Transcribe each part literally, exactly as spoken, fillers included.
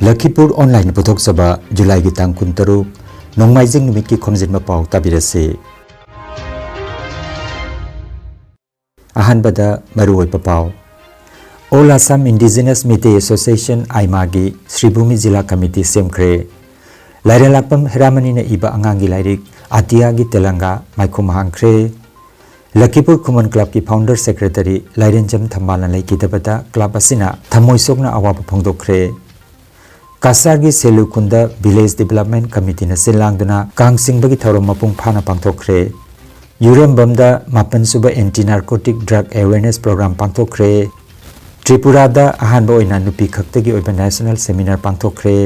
ꯂꯈꯤꯄꯨꯔ ꯑꯣꯟꯂꯥꯏꯟꯅ ꯄꯨꯊꯣꯛꯆꯕ ꯖꯨꯂꯥꯏꯒꯤ ꯇꯥꯡ ꯀꯨꯟꯇꯔꯨꯛ, ꯅꯣꯡꯃꯥꯏꯖꯤꯡ ꯅꯨꯃꯤꯠꯀꯤ ꯈꯣꯝꯖꯤꯟꯕ ꯄꯥꯎ ꯇꯥꯕꯤꯔꯁꯤ꯫ ꯑꯍꯥꯟꯕꯗ ꯃꯔꯨꯑꯣꯏꯕ ꯄꯥꯎ꯫ All Assam Indigenous Meitei Association, ꯑꯥꯏꯃꯥꯒꯤ ꯁ꯭ꯔꯤꯚꯨꯃꯤ ꯖꯤꯂꯥ ꯀꯃꯤꯇꯤ ꯁꯦꯝꯈ꯭ꯔꯦ꯫ ꯂꯥꯏꯔꯦꯟꯂꯥꯛꯄꯝ ꯍꯦꯔꯥꯃꯅꯤꯅ ꯏꯕ ꯑꯉꯥꯡꯒꯤ ꯂꯥꯏꯔꯤꯛ ꯑꯇꯤꯌꯥꯒꯤ ꯇꯦꯂꯪꯒꯥ ꯃꯥꯏꯈꯨꯝ ꯍꯥꯡꯈ꯭ꯔꯦ꯫ ꯂꯈꯤꯄꯨꯔ ꯈꯨꯃꯟ ꯀ꯭ꯂꯕꯀꯤ ꯐꯥꯎꯟꯗꯔ ꯁꯦꯀ꯭ꯔꯦꯇꯔꯤ ꯂꯥꯏꯔꯦꯟꯖꯝ ꯊꯝꯕꯥꯜꯅ ꯂꯩꯈꯤꯗꯕꯗ ꯀ꯭ꯂꯕ ꯑꯁꯤꯅ ꯊꯃꯣꯏ ꯁꯣꯛꯅ ꯑꯋꯥꯕ ꯐꯣꯡꯗꯣꯛꯈ꯭ꯔꯦ꯫ ꯀꯁꯥꯔꯒꯤ ꯁꯦꯂꯨ ꯈꯨꯟꯗ ꯚꯤꯂꯦꯖ ꯗꯤꯚꯦꯂꯞꯃꯦꯟ ꯀꯃꯤꯇꯤꯅ ꯁꯤꯜ ꯂꯥꯡꯗꯨꯅ ꯀꯥꯡ ꯆꯤꯡꯕꯒꯤ ꯊꯧꯔꯝ ꯃꯄꯨꯡ ꯐꯥꯅ ꯄꯥꯡꯊꯣꯛꯈ꯭ꯔꯦ꯫ ꯌꯨꯔꯦꯝꯕꯝꯗ ꯃꯥꯄꯟ ꯁꯨꯕ ꯑꯦꯟꯇꯤ ꯅꯥꯔꯀꯣꯇꯤꯛ ꯗ꯭ꯔꯒ ꯑꯦꯋꯦꯔꯅꯦꯁ ꯄ꯭ꯔꯣꯒ꯭ꯔꯥꯝ ꯄꯥꯡꯊꯣꯛꯈ꯭ꯔꯦ꯫ ꯇ꯭ꯔꯤꯄꯨꯔꯥꯗ ꯑꯍꯥꯟꯕ ꯑꯣꯏꯅ ꯅꯨꯄꯤ ꯈꯛꯇꯒꯤ ꯑꯣꯏꯕ ꯅꯦꯁꯅꯦꯜ ꯁꯦꯃꯤꯅꯥꯔ ꯄꯥꯡꯊꯣꯛꯈ꯭ꯔꯦ꯫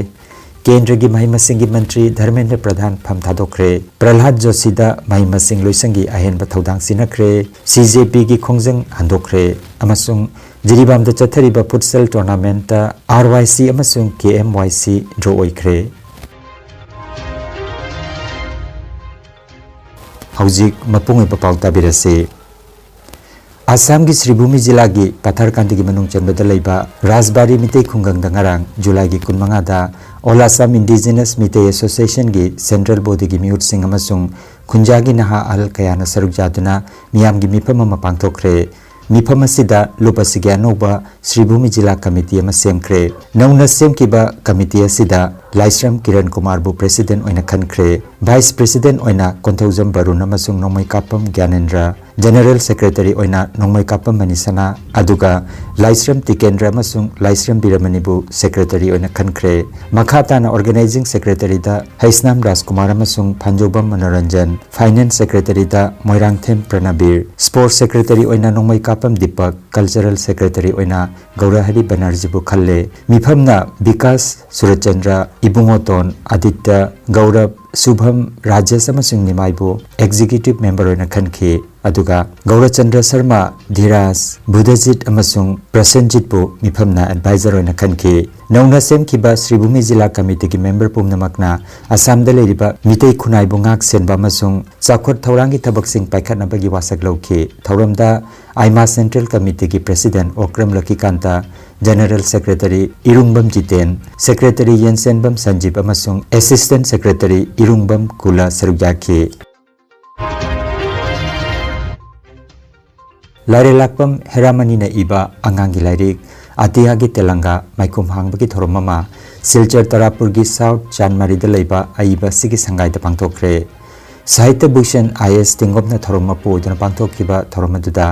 ꯀꯦꯟꯗ꯭ꯔꯒꯤ ꯃꯍꯩ ꯃꯁꯤꯡꯒꯤ ꯃꯟꯇ꯭ꯔꯤ ꯙꯔꯃꯦꯟꯗ꯭ꯔ ꯄ꯭ꯔꯙꯥꯟ ꯐꯝ ꯊꯥꯗꯣꯛꯈ꯭ꯔꯦ꯫ ꯄ꯭ꯔꯍ꯭ꯂꯥꯗ ꯖꯣꯁꯤꯗ ꯃꯍꯩ ꯃꯁꯤꯡ ꯂꯣꯏꯁꯪꯒꯤ ꯑꯍꯦꯟꯕ ꯊꯧꯗꯥꯡ ꯁꯤꯟꯅꯈ꯭ꯔꯦ꯫ ꯁꯤ ꯖꯦ ꯄꯤꯒꯤ ꯈꯣꯡꯖꯪ ꯍꯟꯗꯣꯛꯈ꯭ꯔꯦ꯫ ꯑꯃꯁꯨꯡ ꯖꯤꯔꯤꯕꯥꯝꯗ ꯆꯠꯊꯔꯤꯕ ꯐꯨꯠꯁꯦꯜ ꯇꯣꯔꯅꯥꯃꯦꯟꯠꯇ ꯑꯥꯔ ꯋꯥꯏ ꯁꯤ ꯑꯃꯁꯨꯡ ꯀꯦ ꯑꯦꯝ ꯋꯥꯏ ꯁꯤ ꯗ꯭ꯔꯣ ꯑꯣꯏꯈ꯭ꯔꯦ꯫ ꯍꯧꯖꯤꯛ ꯃꯄꯨꯡ ꯑꯣꯏꯕ ꯄꯥꯎ ꯇꯥꯕꯤꯔꯁꯤ꯫ ꯑꯁꯥꯝꯒꯤ ꯁ꯭ꯔꯤꯚꯨꯃꯤ ꯖꯤꯂꯥꯒꯤ ꯄꯊꯔꯀꯥꯟꯗꯒꯤ ꯃꯅꯨꯡ ꯆꯟꯕꯗ ꯂꯩꯕ ꯔꯥꯖꯕꯥꯔꯤ ꯃꯤꯇꯩ ꯈꯨꯡꯒꯪꯗ ꯉꯔꯥꯡ ꯖꯨꯂꯥꯏꯒꯤ ꯀꯨꯟꯃꯉꯥꯗ All Assam Indigenous Meitei Associationꯒꯤ ꯁꯦꯟꯇ꯭ꯔꯦꯜ ꯕꯣꯗꯤꯒꯤ ꯃꯤꯍꯨꯠꯁꯤꯡ ꯑꯃꯁꯨꯡ ꯈꯨꯟꯖꯥꯒꯤ ꯅꯍꯥ ꯑꯍꯜ ꯀꯌꯥꯅ ꯁꯔꯨꯛ ꯌꯥꯗꯨꯅ ꯃꯤꯌꯥꯝꯒꯤ ꯃꯤꯐꯝ ꯑꯃ ꯄꯥꯡꯊꯣꯛꯈ꯭ꯔꯦ꯫ ꯃꯤꯐꯝ ꯑꯁꯤꯗ ꯂꯨꯞ ꯑꯁꯤꯒꯤ ꯑꯅꯧꯕ ꯁ꯭ꯔꯤꯚꯨꯃꯤ ꯖꯤꯂꯥ ꯀꯃꯤꯇꯤ ꯑꯃ ꯁꯦꯝꯈ꯭ꯔꯦ꯫ ꯅꯧꯅ ꯁꯦꯝꯈꯤꯕ ꯀꯃꯤꯇꯤ ꯑꯁꯤꯗ ꯂꯥꯏꯁ꯭ꯔꯝ ꯀꯤꯔꯟ ꯀꯨꯃꯥꯔꯕꯨ ꯄ꯭ꯔꯦꯁꯤꯗꯦꯟꯠ ꯑꯣꯏꯅ ꯈꯟꯈ꯭ꯔꯦ꯫ ꯚꯥꯏꯁ ꯄ꯭ꯔꯦꯁꯤꯗꯦꯟꯠ ꯑꯣꯏꯅ ꯀꯣꯟꯊꯧꯖꯝ ꯕꯔꯨꯟ ꯑꯃꯁꯨꯡ ꯅꯣꯡꯃꯩꯀꯥꯞꯄꯝ ꯒ꯭ꯌꯥꯅꯦꯟꯗ꯭ꯔ, ꯖꯦꯅꯔꯦꯜ ꯁꯦꯀ꯭ꯔꯦꯇꯔꯤ ꯑꯣꯏꯅ ꯅꯣꯡꯃꯩꯀꯥꯞꯄꯝ ꯃꯅꯤꯁꯅꯥ, ꯑꯗꯨꯒ ꯂꯥꯏꯁ꯭ꯔꯝ ꯇꯤꯀꯦꯟꯗ꯭ꯔ ꯑꯃꯁꯨꯡ ꯂꯥꯏꯁ꯭ꯔꯝ ꯕꯤꯔꯃꯅꯤꯕꯨ ꯁꯦꯀ꯭ꯔꯦꯇꯔꯤ ꯑꯣꯏꯅ ꯈꯟꯈ꯭ꯔꯦ꯫ ꯃꯈꯥ ꯇꯥꯅ ꯑꯣꯔꯒꯅꯥꯏꯖꯤꯡ ꯁꯦꯀ꯭ꯔꯦꯇꯔꯤꯗ ꯍꯩꯁꯅꯥꯝ ꯔꯥꯖꯀꯨꯃꯥꯔ ꯑꯃꯁꯨꯡ ꯐꯥꯟꯖꯧꯕꯝ Manoranjan, finance ꯁꯦꯀ꯭ꯔꯦꯇꯔꯤꯗ Moirangthem ꯄ꯭ꯔꯅꯕꯤꯔ, sports secretary ꯑꯣꯏꯅ ꯅꯣꯡꯃꯩꯀꯥꯞꯄꯝ ꯗꯤꯄꯛ, ꯀꯜꯆꯔꯦꯜ ꯁꯦꯀ꯭ꯔꯦꯇꯔꯤ ꯑꯣꯏꯅ ꯒꯧꯔꯍꯔꯤ ꯕꯅꯔꯖꯤꯕꯨ ꯈꯜꯂꯦ꯫ ꯃꯤꯐꯝꯅ ꯕꯤꯀꯥꯁ ꯁꯨꯔꯆꯟꯗ꯭ꯔ, ꯏꯕꯨꯡꯉꯣꯇꯣꯟ, ꯑꯗꯤꯇ꯭ꯌ, ꯒꯧꯔꯕ, ꯁꯨꯚꯝ, ꯔꯥꯖꯦꯁ ꯑꯃꯁꯨꯡ ꯅꯤꯃꯥꯏꯕꯨ executive member ꯑꯣꯏꯅ ꯈꯟꯈꯤ꯫ ꯑꯗꯨꯒ ꯒꯧꯔꯆꯟꯗ꯭ꯔ ꯁꯔꯃ, ꯙꯤꯔꯥꯖ, ꯕꯨꯙꯖꯤꯠ ꯑꯃꯁꯨꯡ ꯄ꯭ꯔꯁꯦꯟꯖꯤꯠꯄꯨ ꯃꯤꯐꯝꯅ advisor ꯑꯣꯏꯅ ꯈꯟꯈꯤ꯫ ꯅꯧꯅ ꯁꯦꯝꯈꯤꯕ ꯁ꯭ꯔꯤꯚꯨꯃꯤ ꯖꯤꯂꯥ ꯀꯃꯤꯇꯤꯒꯤ member ꯄꯨꯝꯅꯃꯛꯅ ꯑꯁꯥꯝꯗ ꯂꯩꯔꯤꯕ ꯃꯤꯇꯩ ꯈꯨꯟꯅꯥꯏꯕꯨ ꯉꯥꯛ ꯁꯦꯟꯕ ꯑꯃꯁꯨꯡ ꯆꯥꯎꯈꯠ ꯊꯧꯔꯥꯡꯒꯤ ꯊꯕꯛꯁꯤꯡ ꯄꯥꯏꯈꯠꯅꯕꯒꯤ ꯋꯥꯁꯛ ꯂꯧꯈꯤ꯫ ꯊꯧꯔꯝꯗ ꯑꯥꯏꯃꯥ Central Committeeꯒꯤ President Okram ꯂꯛꯀꯤꯀꯥꯟꯇ, General Secretary ꯏꯔꯨꯡꯕꯝ Jiten, Secretary ꯌꯦꯟꯁꯦꯟꯕꯝ ꯁꯟꯖꯤꯞ ꯑꯃꯁꯨꯡ Assistant Secretary ꯏꯔꯨꯡꯕꯝ ꯀꯨꯂ ꯁꯔꯨꯛ ꯌꯥꯈꯤ꯫ ꯂꯥꯏꯔꯦꯜꯂꯥꯛꯄꯝ ꯍꯦꯔꯥꯃꯅꯤꯅ ꯏꯕ ꯑꯉꯥꯡꯒꯤ ꯂꯥꯏꯔꯤꯛ ꯑꯇꯤꯌꯥꯒꯤ ꯇꯦꯂꯪꯒꯥ ꯃꯥꯏꯈꯨꯝ ꯍꯥꯡꯕꯒꯤ ꯊꯧꯔꯝ ꯑꯃ ꯁꯤꯜꯆꯔ ꯇꯔꯥꯄꯨꯔꯒꯤ South ꯆꯥꯟꯃꯥꯔꯤꯗ ꯂꯩꯕ ꯑꯏꯕ ꯑꯁꯤꯒꯤ ꯁꯪꯒꯥꯏꯗ ꯄꯥꯡꯊꯣꯛꯈ꯭ꯔꯦ꯫ ꯁꯥꯍꯤꯇ꯭ꯌ ꯚꯨꯁꯟ ꯑꯥꯏ ꯑꯦꯁ ꯇꯦꯡꯒꯣꯞꯅ ꯊꯧꯔꯝ ꯃꯄꯨ ꯑꯣꯏꯗꯨꯅ ꯄꯥꯡꯊꯣꯛꯈꯤꯕ ꯊꯧꯔꯝ ꯑꯗꯨꯗ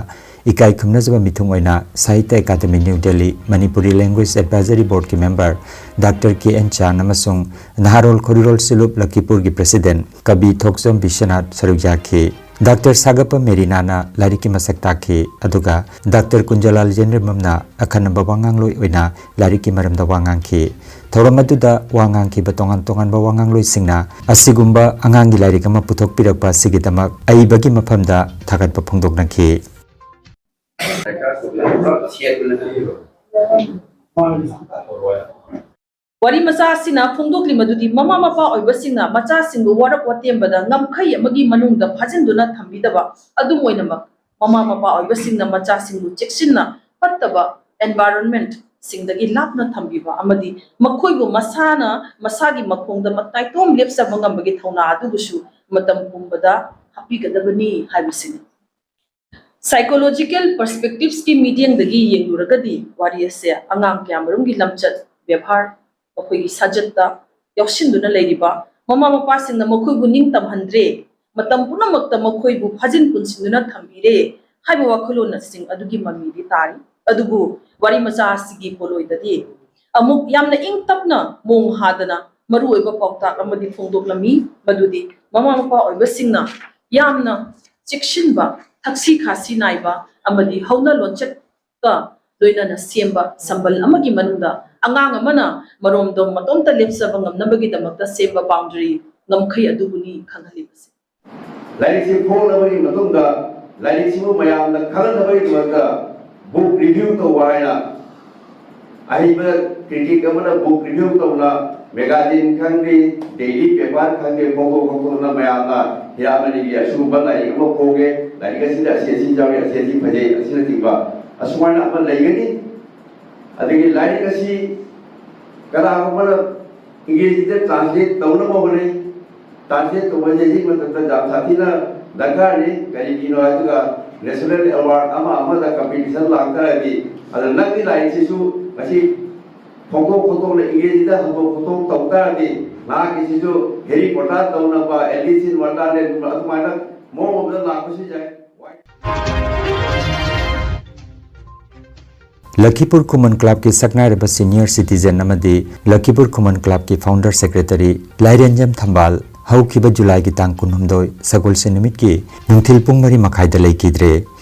ꯏꯀꯥꯏ ꯈꯨꯝꯅꯖꯕ ꯃꯤꯊꯨꯡ ꯑꯣꯏꯅ Sahitya academy new Delhi Manipuri Language Advisory Boardꯀꯤ member doctor K N Chan ꯑꯃꯁꯨꯡ ꯅꯍꯥꯔꯣꯜ ꯈꯣꯔꯤꯔꯣꯜ ꯁꯤꯂꯨꯞ ꯂꯈꯤꯄꯨꯔꯒꯤ President ꯀꯕꯤ ꯊꯣꯛꯆꯣꯝ ꯕꯤꯁ꯭ꯋꯅꯥꯊ ꯁꯔꯨꯛ ꯌꯥꯈꯤ꯫ ꯗꯥꯛꯇꯔ ꯁꯥꯒꯞꯄ ꯃꯦꯔꯤꯅꯥꯅ ꯂꯥꯏꯔꯤꯛꯀꯤ ꯃꯁꯛ ꯇꯥꯛꯈꯤ, ꯑꯗꯨꯒ ꯗꯥꯛꯇꯔ ꯀꯨꯟꯖꯂꯥꯜ ꯖꯦꯟꯔꯦꯝꯕꯝꯅ ꯑꯈꯟꯅꯕ ꯋꯥꯉꯥꯡꯂꯣꯏ ꯑꯣꯏꯅ ꯂꯥꯏꯔꯤꯛꯀꯤ ꯃꯔꯝꯗ ꯋꯥ ꯉꯥꯡꯈꯤ꯫ ꯊꯧꯔꯝ ꯑꯗꯨꯗ ꯋꯥ ꯉꯥꯡꯈꯤꯕ ꯇꯣꯉꯥꯟ ꯇꯣꯉꯥꯟꯕ ꯋꯥꯉꯥꯡꯂꯣꯏꯁꯤꯡꯅ ꯑꯁꯤꯒꯨꯝꯕ ꯑꯉꯥꯡꯒꯤ ꯂꯥꯏꯔꯤꯛ ꯑꯃ ꯄꯨꯊꯣꯛꯄꯤꯔꯛꯄ ꯑꯁꯤꯒꯤꯗꯃꯛ ꯑꯏꯕꯒꯤ ꯃꯐꯝꯗ ꯊꯥꯒꯠꯄ ꯐꯣꯡꯗꯣꯛꯅꯈꯤ꯫ ꯋꯥꯔꯤ ꯃꯆꯥ ꯑꯁꯤꯅ ꯐꯣꯡꯗꯣꯛꯂꯤ ꯃꯗꯨꯗꯤ ꯃꯃꯥ ꯃꯄꯥ ꯑꯣꯏꯕꯁꯤꯡꯅ ꯃꯆꯥꯁꯤꯡꯕꯨ ꯋꯥꯔꯛ ꯋꯥꯇꯦꯝꯕꯗ ꯉꯝꯈꯩ ꯑꯃꯒꯤ ꯃꯅꯨꯡꯗ ꯐꯥꯖꯤꯟꯗꯨꯅ ꯊꯝꯕꯤꯗꯕ ꯑꯗꯨꯝ ꯑꯣꯏꯅꯃꯛ, ꯃꯃꯥ ꯃꯄꯥ ꯑꯣꯏꯕꯁꯤꯡꯅ ꯃꯆꯥꯁꯤꯡꯕꯨ ꯆꯦꯛꯁꯤꯟꯅ ꯐꯠꯇꯕ environment ꯁꯤꯡꯗꯒꯤ ꯂꯥꯞꯅ ꯊꯝꯕꯤꯕ ꯑꯃꯗꯤ ꯃꯈꯣꯏꯕꯨ ꯃꯁꯥꯅ ꯃꯁꯥꯒꯤ ꯃꯈꯣꯡꯗ ꯃꯇꯥꯏꯇꯣꯝ ꯂꯦꯞꯆꯕ ꯉꯝꯕꯒꯤ ꯊꯧꯅꯥ ꯑꯗꯨꯕꯨꯁꯨ ꯃꯇꯝ ꯄꯨꯝꯕꯗ ꯍꯥꯞꯄꯤꯒꯗꯕꯅꯤ ꯍꯥꯏꯕꯁꯤꯅꯤ꯫ Psychological perspectives ꯀꯤ ꯃꯤꯠꯌꯦꯡꯗꯒꯤ ꯌꯦꯡꯂꯨꯔꯒꯗꯤ ꯋꯥꯔꯤ ꯑꯁꯦ ꯑꯉꯥꯡ ꯀꯌꯥꯃꯔꯨꯝꯒꯤ ꯂꯝꯆꯠ ꯕꯦꯕꯥꯔ, ꯃꯈꯣꯏꯒꯤ ꯁꯥꯖꯠꯇ ꯌꯥꯎꯁꯤꯟꯗꯨꯅ ꯂꯩꯔꯤꯕ ꯃꯃꯥ ꯃꯄꯥꯁꯤꯡꯅ ꯃꯈꯣꯏꯕꯨ ꯅꯤꯡꯇꯝꯍꯟꯗ꯭ꯔꯦ, ꯃꯇꯝ ꯄꯨꯝꯅꯃꯛꯇ ꯃꯈꯣꯏꯕꯨ ꯐꯥꯖꯤꯟ ꯄꯨꯟꯁꯤꯟꯗꯨꯅ ꯊꯝꯕꯤꯔꯦ ꯍꯥꯏꯕ ꯋꯥꯈꯜꯂꯣꯟꯁꯤꯡ ꯑꯗꯨꯒꯤ ꯃꯃꯤꯗꯤ ꯇꯥꯔꯤ꯫ ꯑꯗꯨꯕꯨ ꯋꯥꯔꯤ ꯃꯆꯥ ꯑꯁꯤꯒꯤ ꯄꯣꯠꯂꯣꯏꯗꯗꯤ ꯑꯃꯨꯛ ꯌꯥꯝꯅ ꯏꯪ ꯇꯞꯅ ꯃꯣꯡ ꯍꯥꯗꯅ ꯃꯔꯨꯑꯣꯏꯕ ꯄꯥꯎꯇꯥꯛ ꯑꯃꯗꯤ ꯐꯣꯡꯗꯣꯛꯂꯝꯃꯤ, ꯃꯗꯨꯗꯤ ꯃꯃꯥ ꯃꯄꯥ ꯑꯣꯏꯕꯁꯤꯡꯅ ꯌꯥꯝꯅ ꯆꯦꯛꯁꯤꯟꯕ, ꯊꯛꯁꯤ ꯈꯥꯁꯤ ꯅꯥꯏꯕ ꯑꯃꯗꯤ ꯍꯧꯅ ꯂꯣꯟꯆꯠꯀ ꯂꯣꯏꯅꯅ ꯁꯦꯝꯕ ꯁꯝꯕꯜ ꯑꯃꯒꯤ ꯃꯅꯨꯡꯗ ꯑꯉꯥꯡ ꯑꯃꯅ ꯃꯔꯣꯝꯗꯣꯝ ꯃꯇꯣꯝꯇ ꯂꯦꯞꯆꯕ ꯉꯝꯅꯕꯒꯤꯗꯃꯛꯇ ꯁꯦꯝꯕ boundary ꯉꯝꯈꯩ ꯑꯗꯨꯕꯨꯅꯤ ꯈꯪꯍꯜꯂꯤꯕꯁꯦ꯫ ꯂꯥꯏꯔꯤꯛꯁꯤ ꯐꯣꯡꯂꯕꯒꯤ ꯃꯇꯨꯡꯗ ꯂꯥꯏꯔꯤꯛꯁꯤꯕꯨ ꯃꯌꯥꯝꯗ ꯈꯪꯍꯟꯅꯕꯒꯤꯗꯃꯛꯇ book review ꯇꯧꯕ ꯍꯥꯏꯅ ꯑꯍꯩꯕ critic ꯑꯃꯅ book review ꯇꯧꯅ magazine ꯈꯪꯗꯦ, daily paper ꯈꯪꯗꯦ, ꯐꯣꯡꯗꯣꯛ ꯐꯣꯡꯗꯣꯛꯅ ꯃꯌꯥꯝꯅ ꯍꯤꯔꯥꯃꯅꯤꯒꯤ ꯑꯁꯤꯒꯨꯝꯕ ꯂꯥꯏꯔꯤꯛ ꯑꯃ ꯐꯣꯡꯉꯦ, ꯂꯥꯏꯔꯤꯛ ꯑꯁꯤꯗ ꯑꯁꯤ ꯑꯁꯤ ꯌꯥꯎꯔꯤ, ꯑꯁꯤ ꯑꯁꯤ ꯐꯖꯩ, ꯑꯁꯤꯅꯆꯤꯡꯕ ꯑꯁꯨꯃꯥꯏꯅ ꯑꯃ ꯂꯩꯒꯅꯤ꯫ ꯑꯗꯒꯤ ꯂꯥꯏꯔꯤꯛ ꯑꯁꯤ ꯀꯅꯥꯒꯨꯝꯕꯅ ꯏꯪꯒ꯭ꯔꯦꯖꯤꯗ translate ꯇꯧꯅꯕ ꯍꯣꯠꯅꯩ꯫ Translate ꯇꯧꯕꯁꯦ ꯍꯧꯖꯤꯛ ꯃꯇꯝꯗ ꯌꯥꯝ ꯁꯥꯊꯤꯅ ꯗꯔꯀꯥꯔꯅꯤ꯫ ꯀꯔꯤꯒꯤꯅꯣ ꯍꯥꯏꯗꯨꯒ national award ꯑꯃ ꯑꯃꯗ competition ꯂꯥꯛꯇꯥꯔꯗꯤ, ꯑꯗ ꯅꯪꯒꯤ ꯂꯥꯏꯔꯤꯛꯁꯤꯁꯨ ꯉꯁꯤ ꯐꯣꯡꯗꯣꯛ ꯐꯣꯡꯗꯣꯛꯅ ꯏꯪꯒ꯭ꯔꯦꯖꯤꯗ ꯍꯟꯗꯣꯛ ꯐꯣꯡꯗꯣꯛ ꯇꯧ ꯇꯥꯔꯗꯤ, ꯅꯍꯥꯛꯀꯤꯁꯤꯁꯨ Harry Potter ꯇꯧꯅꯕ, Alice in Wonderland ꯒꯨꯝꯕ ꯑꯗꯨꯃꯥꯏꯅ ꯃꯑꯣꯡ ꯑꯃꯗ ꯂꯥꯛꯄꯁꯨ ꯌꯥꯏ꯫ ꯂꯈꯤꯄꯨꯔ ꯈꯨꯃꯟ ꯀ꯭ꯂꯕꯀꯤ ꯁꯛꯅꯥꯏꯔꯕ senior citizen ꯑꯃꯗꯤ ꯂꯈꯤꯄꯨꯔ ꯈꯨꯃꯟ ꯀ꯭ꯂꯕꯀꯤ founder secretary ꯂꯥꯏꯔꯦꯟꯖꯝ ꯊꯝꯕꯥꯜ ꯍꯧꯈꯤꯕ ꯖꯨꯂꯥꯏꯒꯤ ꯇꯥꯡ ꯀꯨꯟꯍꯨꯝꯗꯣꯏ ꯁꯒꯣꯜꯁꯦꯟ ꯅꯨꯃꯤꯠꯀꯤ ꯅꯨꯡꯊꯤꯜ ꯄꯨꯡ ꯃꯔꯤ ꯃꯈꯥꯏꯗ ꯂꯩꯈꯤꯗ꯭ꯔꯦ꯫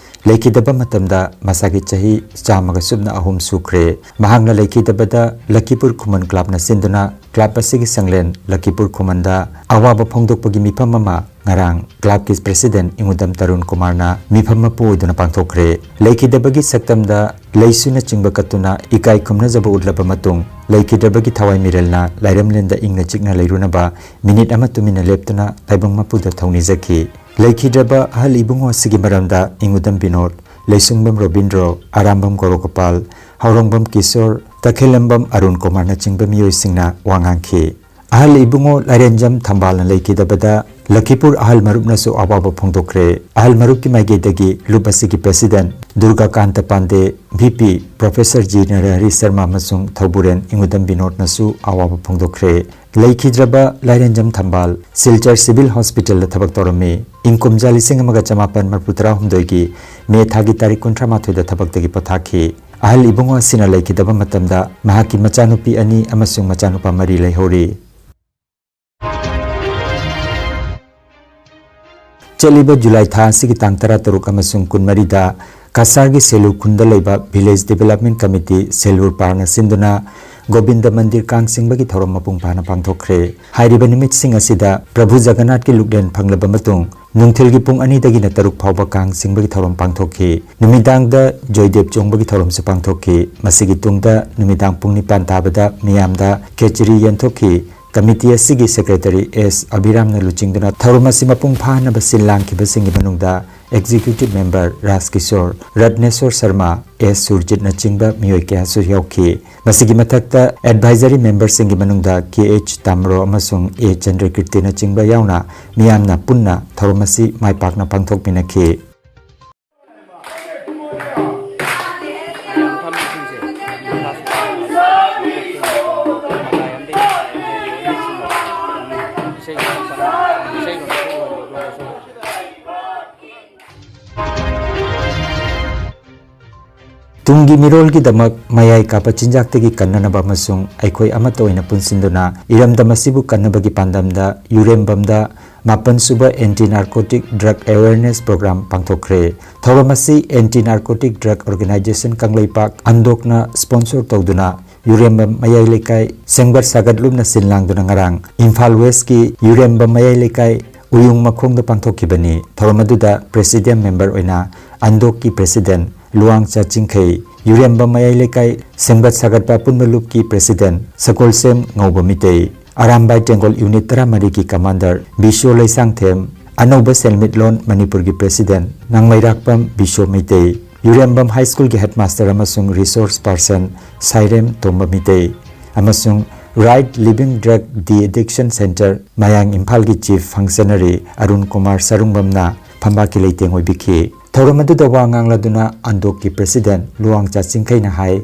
ꯂꯩꯈꯤꯗꯕ ꯃꯇꯝꯗ ꯃꯁꯥꯒꯤ ꯆꯍꯤ ꯆꯥꯝꯃꯒ ꯁꯨꯞꯅ ꯑꯍꯨꯝ ꯁꯨꯈ꯭ꯔꯦ꯫ ꯃꯍꯥꯛꯅ ꯂꯩꯈꯤꯗꯕꯗ ꯂꯈꯤꯄꯨꯔ ꯈꯨꯃꯟ ꯀ꯭ꯂꯕꯅ ꯁꯤꯟꯗꯨꯅ ꯀ꯭ꯂꯕ ꯑꯁꯤꯒꯤ ꯁꯪꯂꯦꯟ ꯂꯈꯤꯄꯨꯔ ꯈꯨꯃꯟꯗ ꯑꯋꯥꯕ ꯐꯣꯡꯗꯣꯛꯄꯒꯤ ꯃꯤꯐꯝ ꯑꯃ ꯉꯔꯥꯡ ꯀ꯭ꯂꯕꯀꯤ president ꯏꯉꯨꯗꯝ ꯇꯔꯨꯟ ꯀꯨꯃꯥꯔꯅ ꯃꯤꯐꯝ ꯃꯄꯨ ꯑꯣꯏꯗꯨꯅ ꯄꯥꯡꯊꯣꯛꯈ꯭ꯔꯦ꯫ ꯂꯩꯈꯤꯗꯕꯒꯤ ꯁꯛꯇꯝꯗ ꯂꯩꯁꯨꯅꯆꯤꯡꯕ ꯀꯠꯇꯨꯅ ꯏꯀꯥꯏ ꯈꯨꯝꯅꯖꯕ ꯎꯠꯂꯕ ꯃꯇꯨꯡ, ꯂꯩꯈꯤꯗ꯭ꯔꯕꯒꯤ ꯊꯋꯥꯏ ꯃꯤꯔꯦꯜꯅ ꯂꯥꯏꯔꯝꯂꯦꯟꯗ ꯏꯪꯅ ꯆꯤꯛꯅ ꯂꯩꯔꯨꯅꯕ ꯃꯤꯅꯤꯠ ꯑꯃ ꯇꯨꯃꯤꯟꯅ ꯂꯦꯞꯇꯨꯅ ꯇꯥꯏꯕꯪ ꯃꯄꯨꯗ ꯊꯧꯅꯤꯖꯈꯤ꯫ ꯂꯩꯈꯤꯗ꯭ꯔꯕ ꯑꯍꯜ ꯏꯕꯨꯡꯉꯣ ꯑꯁꯤꯒꯤ ꯃꯔꯝꯗ ꯏꯉꯨꯗꯝ ꯕꯤꯅꯣꯗ, ꯂꯩꯁꯨꯡꯕꯝ ꯔꯣꯕꯤꯟꯗ꯭ꯔꯣ, ꯑꯔꯥꯝꯕꯝ ꯒꯣꯔꯣꯒꯣꯄꯥꯜ, ꯍꯥꯎꯔꯣꯡꯕꯝ ꯀꯤꯁꯣꯔ, ꯇꯈꯦꯂꯝꯕꯝ ꯑꯔꯨꯟ ꯀꯨꯃꯥꯔꯅꯆꯤꯡꯕ ꯃꯤꯑꯣꯏꯁꯤꯡꯅ ꯋꯥ ꯉꯥꯡꯈꯤ꯫ ꯑꯍꯜ ꯏꯕꯨꯡꯉꯣ ꯂꯥꯏꯔꯦꯟꯖꯝ ꯊꯝꯕꯥꯜꯅ ꯂꯩꯈꯤꯗꯕꯗ ꯂꯈꯤꯄꯨꯔ ꯑꯍꯜ ꯃꯔꯨꯞꯅꯁꯨ ꯑꯋꯥꯕ ꯐꯣꯡꯗꯣꯛꯈ꯭ꯔꯦ꯫ ꯑꯍꯜ ꯃꯔꯨꯞꯀꯤ ꯃꯥꯏꯀꯩꯗꯒꯤ ꯂꯨꯞ ꯑꯁꯤꯒꯤ president Durgakanta Pandey, V P, professor G Narahari Sharma ꯑꯃꯁꯨꯡ ꯊꯧꯕꯨꯔꯦꯟ ꯏꯉꯨꯗꯝ ꯕꯤꯅꯣꯗꯅꯁꯨ ꯑꯋꯥꯕ ꯐꯣꯡꯗꯣꯛꯈ꯭ꯔꯦ꯫ ꯂꯩꯈꯤꯗ꯭ꯔꯕ ꯂꯥꯏꯔꯦꯟꯖꯝ ꯊꯝꯕꯥꯜ ꯁꯤꯜꯆꯔ civil hospitalꯗ ꯊꯕꯛ ꯇꯧꯔꯝꯃꯤ꯫ ꯏꯪ ꯀꯨꯝꯖꯥ ꯂꯤꯁꯤꯡ ꯑꯃꯒ ꯆꯃꯥꯄꯟ ꯃꯔꯤꯐꯨ ꯇꯔꯥꯍꯨꯝꯗꯣꯏꯒꯤ ꯃꯦ ꯊꯥꯒꯤ ꯇꯥꯔꯤꯛ ꯀꯨꯟꯊ꯭ꯔꯥ ꯃꯥꯊꯣꯏꯗ ꯊꯕꯛꯇꯒꯤ ꯄꯣꯊꯥꯈꯤ꯫ ꯑꯍꯜ ꯏꯕꯨꯡꯉꯣ ꯑꯁꯤꯅ ꯂꯩꯈꯤꯗꯕ ꯃꯇꯝꯗ ꯃꯍꯥꯛꯀꯤ ꯃꯆꯥꯅꯨꯄꯤ ꯑꯅꯤ ꯑꯃꯁꯨꯡ ꯃꯆꯥꯅꯨꯄꯥ ꯃꯔꯤ ꯂꯩꯍꯧꯔꯤ꯫ ꯆꯠꯂꯤꯕ ꯖꯨꯂꯥꯏ ꯊꯥ ꯑꯁꯤꯒꯤ ꯇꯥꯡ ꯇꯔꯥꯇꯔꯨꯛ ꯑꯃꯁꯨꯡ ꯀꯨꯟꯃꯔꯤꯗ ꯀꯁꯥꯔꯒꯤ ꯁꯦꯂꯨ ꯈꯨꯟꯗ ꯂꯩꯕ Village Development Committee ꯁꯦꯂꯨꯔ ꯄꯥꯔꯅ ꯁꯤꯟꯗꯨꯅ ꯒꯣꯕꯤꯟꯗ ꯃꯟꯗꯤꯔ ꯀꯥꯡ ꯆꯤꯡꯕꯒꯤ ꯊꯧꯔꯝ ꯃꯄꯨꯡ ꯐꯥꯅ ꯄꯥꯡꯊꯣꯛꯈ꯭ꯔꯦ꯫ ꯍꯥꯏꯔꯤꯕ ꯅꯨꯃꯤꯠꯁꯤꯡ ꯑꯁꯤꯗ ꯄ꯭ꯔꯚꯨ ꯖꯒꯟꯅꯥꯊꯀꯤ ꯂꯨꯛꯂꯦꯟ ꯐꯪꯂꯕ ꯃꯇꯨꯡ ꯅꯨꯡꯊꯤꯜꯒꯤ ꯄꯨꯡ ꯑꯅꯤꯗꯒꯤꯅ ꯇꯔꯨꯛ ꯐꯥꯎꯕ ꯀꯥꯡ ꯆꯤꯡꯕꯒꯤ ꯊꯧꯔꯝ ꯄꯥꯡꯊꯣꯛꯈꯤ꯫ ꯅꯨꯃꯤꯗꯥꯡꯗ ꯖꯣꯏꯗꯦꯕ ꯆꯣꯡꯕꯒꯤ ꯊꯧꯔꯝꯁꯨ ꯄꯥꯡꯊꯣꯛꯈꯤ꯫ ꯃꯁꯤꯒꯤ ꯇꯨꯡꯗ ꯅꯨꯃꯤꯗꯥꯡ ꯄꯨꯡ ꯅꯤꯄꯥꯟ ꯇꯥꯕꯗ ꯃꯤꯌꯥꯝꯗ ꯈꯦꯆ꯭ꯔꯤ ꯌꯦꯟꯊꯣꯛꯈꯤ꯫ ꯀꯃꯤꯇꯤ ꯑꯁꯤꯒꯤ ꯁꯦꯀ꯭ꯔꯦꯇꯔꯤ ꯑꯦꯁ ꯑꯕꯤꯔꯥꯝꯅ ꯂꯨꯆꯤꯡꯗꯨꯅ ꯊꯧꯔꯝ ꯑꯁꯤ ꯃꯄꯨꯡ ꯐꯥꯍꯟꯅꯕ ꯁꯤꯜ ꯂꯥꯡꯈꯤꯕꯁꯤꯡꯒꯤ ꯃꯅꯨꯡꯗ ꯑꯦꯛꯖꯤꯀ꯭ꯌꯨꯇꯤꯚ ꯃꯦꯝꯕꯔ ꯔꯥꯖ ꯀꯤꯁꯣꯔ, ꯔꯠꯅꯦꯁꯣꯔ ꯁꯔꯃ, ꯑꯦꯁ ꯁꯨꯔꯖꯤꯠꯅꯆꯤꯡꯕ ꯃꯤꯑꯣꯏ ꯀꯌꯥꯁꯨ ꯌꯥꯎꯈꯤ꯫ ꯃꯁꯤꯒꯤ ꯃꯊꯛꯇ ꯑꯦꯗꯚꯥꯏꯖꯔꯤ ꯃꯦꯝꯕꯔꯁꯤꯡꯒꯤ ꯃꯅꯨꯡꯗ ꯀꯦ ꯑꯩꯆ ꯇꯥꯝꯔꯣ ꯑꯃꯁꯨꯡ ꯑꯦ ꯆꯟꯗ꯭ꯔꯀꯤꯔꯇꯤꯅꯆꯤꯡꯕ ꯌꯥꯎꯅ ꯃꯤꯌꯥꯝꯅ ꯄꯨꯟꯅ ꯊꯧꯔꯝ ꯑꯁꯤ ꯃꯥꯏ ꯄꯥꯛꯅ ꯄꯥꯡꯊꯣꯛꯃꯤꯟꯅꯈꯤ꯫ ꯇꯨꯡꯒꯤ ꯃꯤꯔꯣꯜꯒꯤꯗꯃꯛ ꯃꯌꯥꯏ ꯀꯥꯕ ꯆꯤꯟꯖꯥꯛꯇꯒꯤ ꯀꯟꯅꯅꯕ ꯑꯃꯁꯨꯡ ꯑꯩꯈꯣꯏ ꯑꯃꯠꯇ ꯑꯣꯏꯅ ꯄꯨꯟꯁꯤꯟꯗꯨꯅ ꯏꯔꯝꯗꯝ ꯑꯁꯤꯕꯨ ꯀꯟꯅꯕꯒꯤ ꯄꯥꯟꯗꯝꯗ ꯌꯨꯔꯦꯝꯕꯝꯗ ꯃꯥꯄꯟ ꯁꯨꯕ Anti Narcotic Drug Awareness Program ꯄꯥꯡꯊꯣꯛꯈ꯭ꯔꯦ꯫ ꯊꯧꯔꯝ ꯑꯁꯤ Anti Narcotic Drug Organization Kangleipak, ꯑꯟꯗꯣꯛꯅ sponsor ꯇꯧꯗꯨꯅ ꯌꯨꯔꯦꯝꯕꯝ ꯃꯌꯥꯏ ꯂꯩꯀꯥꯏ ꯁꯦꯡꯕꯠ ꯁꯥꯒꯠꯂꯨꯞꯅ ꯁꯤꯟ ꯂꯥꯡꯗꯨꯅ ꯉꯔꯥꯡ ꯏꯝꯐꯥꯜ ꯋꯦꯁꯀꯤ ꯌꯨꯔꯦꯝꯕꯝ ꯃꯌꯥꯏ ꯂꯩꯀꯥꯏ ꯎꯌꯨꯡ ꯃꯈꯣꯡꯗ ꯄꯥꯡꯊꯣꯛꯈꯤꯕꯅꯤ꯫ ꯊꯧꯔꯝ ꯑꯗꯨꯗ president member ꯑꯣꯏꯅ ꯑꯟꯗꯣꯛꯀꯤ president ꯂꯨꯋꯥꯡꯆꯥ ꯆꯤꯡꯈꯩ, ꯌꯨꯔꯦꯝꯕꯝ ꯃꯌꯥꯏ ꯂꯩꯀꯥꯏ ꯁꯦꯡꯕꯠ ꯁꯥꯒꯠꯄ ꯑꯄꯨꯟꯕ ꯂꯨꯞꯀꯤ president ꯁꯒꯣꯜꯁꯦꯝ ꯉꯧꯕ ꯃꯤꯇꯩ, ꯑꯔꯥꯝꯕꯥꯏ ꯇꯦꯡꯒꯣꯜ unit ꯇꯔꯥꯃꯔꯤꯒꯤ commander ꯕꯤꯁꯣ ꯂꯩꯁꯥꯡꯊꯦꯝ, ꯑꯅꯧꯕ ꯁꯦꯟꯃꯤꯠꯂꯣꯟ ꯃꯅꯤꯄꯨꯔꯒꯤ president ꯅꯥꯡꯃꯩꯔꯥꯛꯄꯝ ꯕꯤꯁꯣ ꯃꯩꯇꯩ, ꯌꯨꯔꯦꯝꯕꯝ High Schoolꯒꯤ headmaster ꯑꯃꯁꯨꯡ resource person ꯁꯥꯏꯔꯦꯝ ꯇꯣꯝꯕ ꯃꯤꯇꯩ, ꯑꯃꯁꯨꯡ Right Living Drug De-Addiction Centre ꯃꯌꯥꯡ ꯏꯝꯐꯥꯜꯒꯤ chief functionary ꯑꯔꯨꯟ ꯀꯨꯃꯥꯔ ꯁꯔꯨꯡꯕꯝꯅ ꯐꯝꯕꯥꯛꯀꯤ ꯂꯩꯇꯦꯡ ꯑꯣꯏꯕꯤꯈꯤ꯫ ꯊꯧꯔꯝ ꯑꯗꯨꯗ ꯋꯥ ꯉꯥꯡꯂꯗꯨꯅ ꯑꯟꯗꯣꯛꯀꯤ president ꯂꯨꯋꯥꯡꯆꯥ ꯆꯤꯡꯈꯩꯅ ꯍꯥꯏ,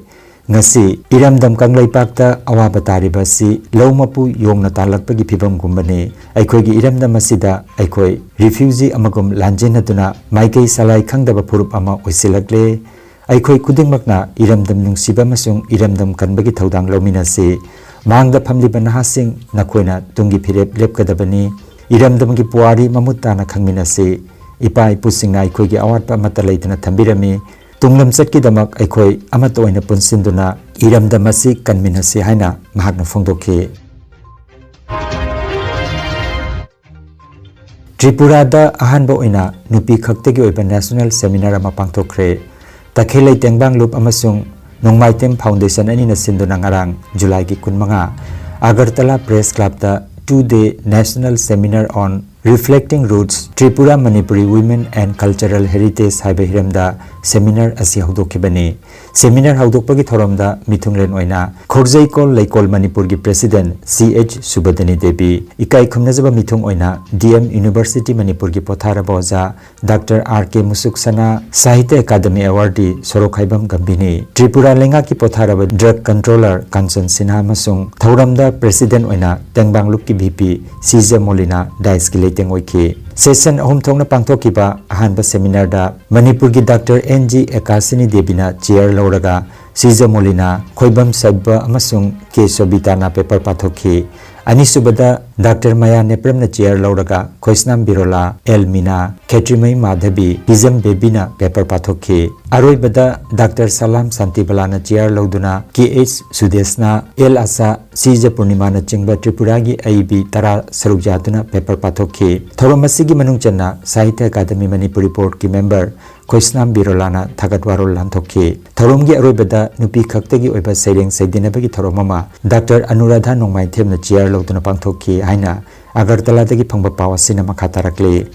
ꯉꯁꯤ ꯏꯔꯝꯗꯝ ꯀꯪꯂꯩꯄꯥꯛꯇ ꯑꯋꯥꯕ ꯇꯥꯔꯤꯕ ꯑꯁꯤ ꯂꯧ ꯃꯄꯨ ꯌꯣꯡꯅ ꯇꯥꯜꯂꯛꯄꯒꯤ ꯐꯤꯕꯝꯒꯨꯝꯕꯅꯤ꯫ ꯑꯩꯈꯣꯏꯒꯤ ꯏꯔꯝꯗꯝ ꯑꯁꯤꯗ ꯑꯩꯈꯣꯏ refugee ꯑꯃꯒꯨꯝ ꯂꯥꯟꯖꯦꯟꯅꯗꯨꯅ ꯃꯥꯏꯀꯩ ꯁꯂꯥꯏ ꯈꯪꯗꯕ ꯐꯨꯔꯨꯞ ꯑꯃ ꯑꯣꯏꯁꯤꯜꯂꯛꯂꯦ꯫ ꯑꯩꯈꯣꯏ ꯈꯨꯗꯤꯡꯃꯛꯅ ꯏꯔꯝꯗꯝ ꯅꯨꯡꯁꯤꯕ ꯑꯃꯁꯨꯡ ꯏꯔꯝꯗꯝ ꯀꯟꯕꯒꯤ ꯊꯧꯗꯥꯡ ꯂꯧꯃꯤꯟꯅꯁꯤ꯫ ꯃꯥꯡꯗ ꯐꯝꯂꯤꯕ ꯅꯍꯥꯁꯤꯡ, ꯅꯈꯣꯏꯅ ꯇꯨꯡꯒꯤ ꯐꯤꯔꯦꯞ ꯂꯦꯞꯀꯗꯕꯅꯤ꯫ ꯏꯔꯝꯗꯝꯒꯤ ꯄꯨꯋꯥꯔꯤ ꯃꯃꯨꯠ ꯇꯥꯅ ꯈꯪꯃꯤꯟꯅꯁꯤ꯫ ꯏꯄꯥ ꯏꯄꯨꯁꯤꯡꯅ ꯑꯩꯈꯣꯏꯒꯤ ꯑꯋꯥꯠꯄ ꯑꯃꯠꯇ ꯂꯩꯇꯅ ꯊꯝꯕꯤꯔꯝꯃꯤ꯫ ꯇꯨꯡꯂꯝꯆꯠꯀꯤꯗꯃꯛ ꯑꯩꯈꯣꯏ ꯑꯃꯠꯇ ꯑꯣꯏꯅ ꯄꯨꯟꯁꯤꯟꯗꯨꯅ ꯏꯔꯝꯗꯝ ꯑꯁꯤ ꯀꯟꯃꯤꯟꯅꯁꯤ ꯍꯥꯏꯅ ꯃꯍꯥꯛꯅ ꯐꯣꯡꯗꯣꯛꯈꯤ꯫ ꯇ꯭ꯔꯤꯄꯨꯔꯥꯗ ꯑꯍꯥꯟꯕ ꯑꯣꯏꯅ ꯅꯨꯄꯤ ꯈꯛꯇꯒꯤ ꯑꯣꯏꯕ national seminar ꯑꯃ ꯄꯥꯡꯊꯣꯛꯈ꯭ꯔꯦ꯫ ꯇꯈꯦꯂꯩ ꯇꯦꯡꯕꯥꯡꯂꯨꯞ ꯑꯃꯁꯨꯡ ꯅꯣꯡꯃꯥꯏꯇꯦꯝ Foundation ꯑꯅꯤꯅ ꯁꯤꯟꯗꯨꯅ ꯉꯔꯥꯡ ꯖꯨꯂꯥꯏꯒꯤ ꯀꯨꯟꯃꯉꯥ Agartala Press Clubꯇ two day national seminar on Reflecting Roots, Tripura Manipuri Women and Cultural Heritage ꯍꯥꯏꯕ ꯍꯤꯔꯝꯗ seminar ꯑꯁꯤ ꯍꯧꯗꯣꯛꯈꯤꯕꯅꯤ꯫ Seminar ꯍꯧꯗꯣꯛꯄꯒꯤ ꯊꯧꯔꯝꯗ ꯃꯤꯊꯨꯡꯂꯦꯟ ꯑꯣꯏꯅ ꯈꯣꯔꯖꯩꯀꯣꯜ ꯂꯩꯀꯣꯜ ꯃꯅꯤꯄꯨꯔꯒꯤ President ꯁꯤ ꯑꯩꯆ ꯁꯨꯕꯗꯅꯤ ꯗꯦꯕꯤ, ꯏꯀꯥꯏ ꯈꯨꯝꯅꯖꯕ ꯃꯤꯊꯨꯡ ꯑꯣꯏꯅ ꯗꯤ ꯑꯦꯝ University ꯃꯅꯤꯄꯨꯔꯒꯤ ꯄꯣꯊꯥꯔꯕ ꯑꯣꯖꯥ ꯗꯥꯛꯇꯔ ꯑꯥꯔ ꯀꯦ ꯃꯨꯁꯨꯛꯁꯅꯥ, ꯁꯥꯍꯤꯇ꯭ꯌ ꯑꯦꯀꯥꯗꯃꯤ awardee ꯁꯣꯔꯣꯛꯈꯥꯏꯕꯝ ꯒꯝꯚꯤꯅꯤ, ꯇ꯭ꯔꯤꯄꯨꯔꯥ ꯂꯩꯉꯥꯛꯀꯤ ꯄꯣꯊꯥꯔꯕ drug controller ꯀꯥꯟꯆꯟ ꯁꯤꯟꯍꯥ ꯑꯃꯁꯨꯡ ꯊꯧꯔꯝꯗ President ꯑꯣꯏꯅ ꯇꯦꯡꯕꯥꯡꯂꯨꯞꯀꯤ ꯚꯤ ꯄꯤ ꯁꯤꯖ ꯃꯣꯂꯤꯅꯥ dais ꯀꯤ ꯂꯩꯇꯦꯡ ꯑꯣꯏꯈꯤ꯫ Session ꯑꯍꯨꯝ ꯊꯣꯛꯅ ꯄꯥꯡꯊꯣꯛꯈꯤꯕ ꯑꯍꯥꯟꯕ seminar ꯗ ꯃꯅꯤꯄꯨꯔꯒꯤ ꯗꯥꯛꯇꯔ ꯑꯦꯟ ꯖꯤ ꯑꯦꯀꯥꯁꯤꯅꯤ ꯗꯦꯕꯤꯅ chair ꯂꯧꯔꯒ ꯁꯤꯖ ꯃꯣꯂꯤꯅꯥ, ꯈꯣꯏꯕꯝ ꯁꯕ ꯑꯃꯁꯨꯡ ꯀꯦ ꯁꯣꯕꯤꯇꯥꯅ paper ꯄꯥꯊꯣꯛꯈꯤ꯫ ꯑꯅꯤꯁꯨꯕꯗ ꯗꯥꯛꯇꯔ ꯃꯌꯥ ꯅꯦꯄ꯭ꯔꯝꯅ chair ꯂꯧꯔꯒ ꯈꯣꯏꯁꯅꯥꯝ ꯕꯤꯔꯣꯂꯥ, ꯑꯦꯜ ꯃꯤꯅꯥ, ꯈꯦꯇ꯭ꯔꯤꯃꯌꯨꯝ ꯃꯥꯙꯕꯤ, ꯍꯤꯖꯝ ꯕꯦꯕꯤꯅ paper ꯄꯥꯊꯣꯛꯈꯤ꯫ ꯑꯔꯣꯏꯕꯗ ꯗꯥꯛꯇꯔ ꯁꯂꯥꯝ ꯁꯥꯟꯇꯤꯕꯂꯥꯅ chair ꯂꯧꯗꯨꯅ ꯀꯦ ꯑꯩꯆ ꯁꯨꯗꯦꯁꯅꯥ, ꯑꯦꯜ ꯑꯥꯁꯥ, ꯁꯤꯖ ꯄꯨꯔꯅꯤꯃꯥꯅꯆꯤꯡꯕ ꯇ꯭ꯔꯤꯄꯨꯔꯥꯒꯤ ꯑꯏꯕꯤ ꯇꯔꯥ ꯁꯔꯨꯛ ꯌꯥꯗꯨꯅ paper ꯄꯥꯊꯣꯛꯈꯤ꯫ ꯊꯧꯔꯝ ꯑꯁꯤꯒꯤ ꯃꯅꯨꯡ ꯆꯟꯅ ꯁꯥꯍꯤꯇ꯭ꯌ ꯑꯦꯀꯥꯗꯃꯤ ꯃꯅꯤꯄꯨꯔꯤ Board ꯀꯤ member ꯈꯣꯏꯁꯅꯥꯝ ꯕꯤꯔꯣꯂꯥꯅ ꯊꯥꯒꯠ ꯋꯥꯔꯣꯜ ꯂꯥꯟꯊꯣꯛꯈꯤ꯫ ꯊꯧꯔꯝꯒꯤ ꯑꯔꯣꯏꯕꯗ ꯅꯨꯄꯤ ꯈꯛꯇꯒꯤ ꯑꯣꯏꯕ ꯁꯩꯔꯦꯡ ꯁꯩꯗꯤꯟꯅꯕꯒꯤ ꯊꯧꯔꯝ ꯑꯃ ꯗꯥꯛꯇꯔ ꯑꯅꯨꯔꯥꯙꯥ ꯅꯣꯡꯃꯥꯏꯊꯦꯝꯅ chair ꯂꯧꯗꯨꯅ ꯄꯥꯡꯊꯣꯛꯈꯤ ꯍꯥꯏꯅ ꯑꯒꯔꯇꯂꯥꯗꯒꯤ ꯐꯪꯕ ꯄꯥꯎ ꯑꯁꯤꯅ ꯃꯈꯥ ꯇꯥꯔꯛꯂꯤ꯫